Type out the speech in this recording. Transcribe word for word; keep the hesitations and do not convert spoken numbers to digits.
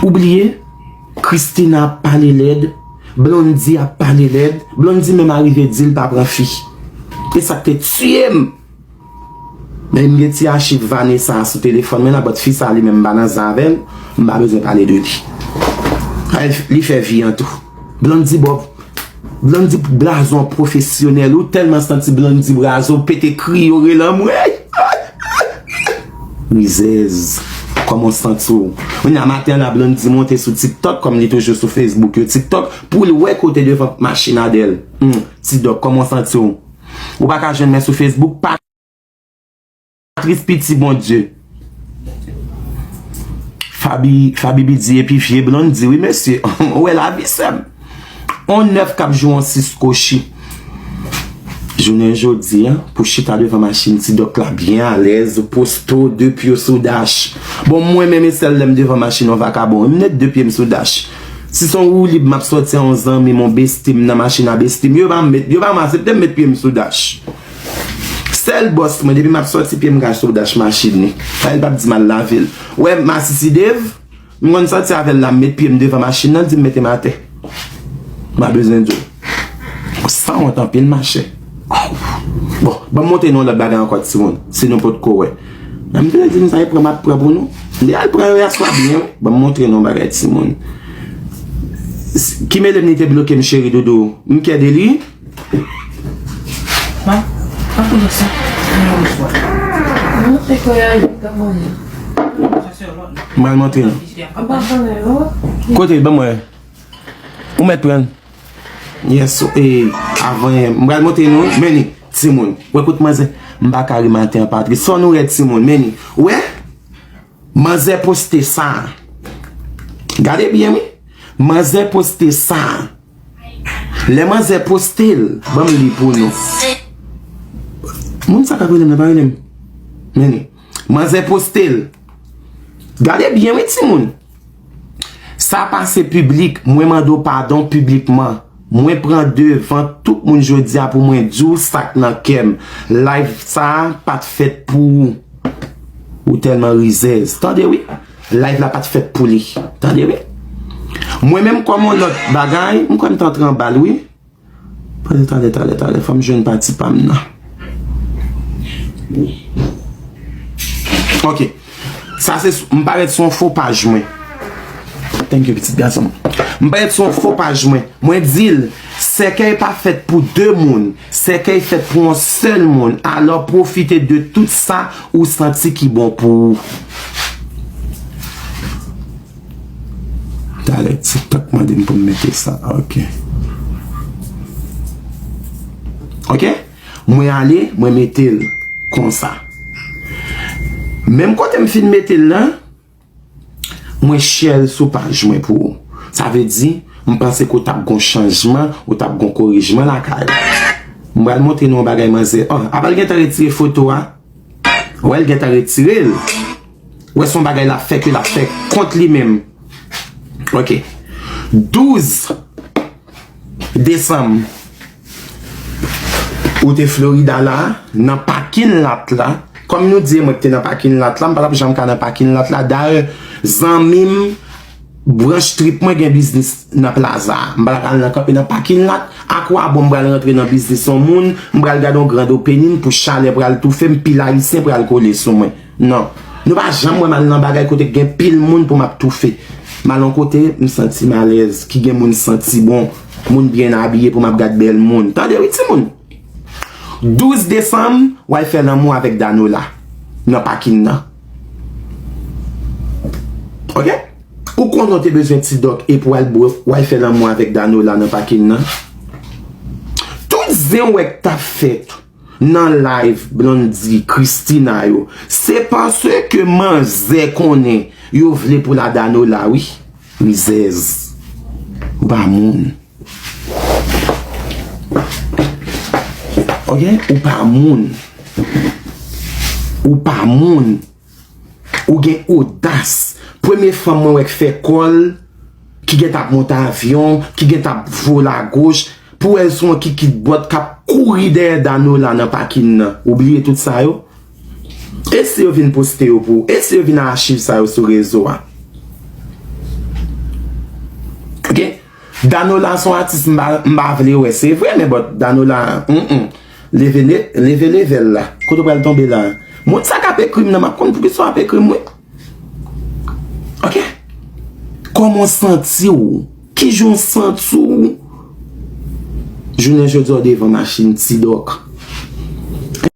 Ou bliye? Christina ap pale lèd, Blondy ap pale lèd, Blondy menm arive di l pa pran fi. E sa k te tiye m. Men m gen ti achiv Vanessa sou telefòn mwen la, but fi sa li menm m pa nan zen avè l, m pa bezwen pale de li. Ay, li fè vi an tou. Blondy bò, Blondy blaze yon pwofesyonèl, ou tèlman santi Blondy blaze, ou pete kriye, ou rele anmwey. Rizèz, kòman w santi w? Kounye a maten an la, Blondy monte sou TikTok, kòm li toujou sou Facebook yo, TikTok, pou l wè kote devan machin Adèl. Hmm, Ti Dòk, kòman w santi w? Ou pa ka jwenn mwen sou Facebook, pa Patris Piti Bondye. Fabi, Fabi Bidye epi vye Blondy, wi mesye. Ou wè lavi sè m. On nèf k ap jwe on sis kochi. Jounen jodi a, pou chita devan machin Ti Dòk la byen alèz, ou poste w de pye w sou dach. Bon, mwen menm e sèl lè m devan machin yon vakabon, wi, m nèt de pye m sou dach. Si se yon woulib m ap sòti a yon zanmi m, yon besti m nan machin a besti m, yo pa m met, yo pa m asepte m met pye m sou dach. Sèl bòs mwen, depi m ap sòti pye m ka sou dach machin li. Sa l p ap di m al lave l. Ou wè, masisi Dave, m konn sòti avè l la, m met pye m devan machin nan, di m mete m atè. M pa bezwen di w. Sanwont anpil, machè. Bon, ban m montre nou yon lòt bagay ankò, timoun, si nou potko wè. Nan m vle di nou sa, e pran m ap pran pou nou. M te al pran yo yèswa byen, wi. Ban m montre nou yon bagay, timoun. S- Ki mele m li te bloke m, cheri doudou? M kè de li. Ma, pa konnen sa. Non, e kò a, li ka manje. M pral montre nou. M pa konnen, non. Kote l? Ban m wè. Ou mèt pran l. Yes, e, avan, m pral montre nou. Men li, timoun. Wè kote manzè. M pa ka ri maten an, Patris. Fò nou rèd, timoun. Men li. Wè? Manzè poste sa. Gade byen, wi. Manzè poste sa. Lè manzè poste l, ban m li pou nou. Moun sa k ap rele m nan, pa rele m. Men li. Manzè poste l. Gade byen, wi, timoun. Sa pase piblik, mwen mande w padon piblikman. Mwen pran devan tout moun jodi a pou mwen di w sa k nan kè m. Live sa a pa t fèt pou ou. Ou tèlman rizèz. Tande wi. Live la pa t fèt pou li. Tande wi. Mwen menm kòm yon lòt bagay, m kwè m t antre anba l wi. Talè, talè, talè, talè. Fò m jwenn pati pa m nan. Ok. Sa se, m parèt sou yon fo paj mwen. Thank you, pitit gason. M parèt sou yon fo paj mwen. Mwen di l, sèkèy pa fèt pou de moun. Sèkèy fèt pou yon sèl moun. Alò, pwofite de tout sa ou santi ki bon pou ou. Talè, TikTok mande m pou m mete sa. Ok. Ok? Mwen ale, mwen mete l konsa. Menm kote m fin mete l lan, mwen share l sou paj mwen pou ou. Sa vle di, m panse ke w t ap gon chanjman, ou t ap gon korijman lakay ou. M pral montre nou yon bagay manzè. Oh, apa l gentan retire foto a? Wè l gentan retire l. Wè se yon bagay l ap fè ke l ap fè kont li menm. Ok. Douz desanm, ou te Florida la, nan pakin lat la. Kòm nou di, mwen ki te nan pakin lat la, m pa t ap janm ka nan pakin lat la. Dayè, zanmi m, branch trip mwen gen biznis nan plaza a. M pa t ap al nan kanpe nan pakin lat. Akwabon m pral rantre nan biznis yon moun, m pral gade yon grand opening pou chalè pral toufe m, pil ayisyen pral kole sou mwen. Non. Nou pa janm wè m al nan bagay kote gen pil moun pou m ap toufe. M al yon kote, m santi m alèz, ki gen moun santi bon, moun byen abiye pou m ap gad bèl moun. Tande wi timoun. Douz desanm, w al fè lanmou avèk Danola nan pakin nan. Ok? Ou konnen w te bezwen Ti Dòk epi w al bwè, w al fè lanmou avèk Danola nan pakin nan. Tout zen w wè k t ap fèt nan live Blondy, Christina yo, se paske manzè konnen yo vle pou la Danola wi. Rizèz. Ou pa moun. Ok? Ou pa moun. Ou pa moun. Ou gen odas. Premye fanm mwen wè k fè kòl, ki gentan ap monte avyon, ki gentan ap vole agoch, pou wè l se yon kikit bòt k ap kouri dèyè Danola nan pakin nan. Ou bliye tout sa yo? E si yo vin poste yo pou ou? E si yo vin achiv sa yo sou rezo a? Ok? Danola se yon atis m pa, m pa vle wè, se vre, men but Danola, mm, mm. Leve, le- leve level la. Kote w pral tonbe la? Moun sa k ap ekri m nan, m ap konn poukisa w ap ekri m, wi. Ok? Kòman w santi w? Kijan w santi w? Jounen jodi a w devan machin Ti Dòk.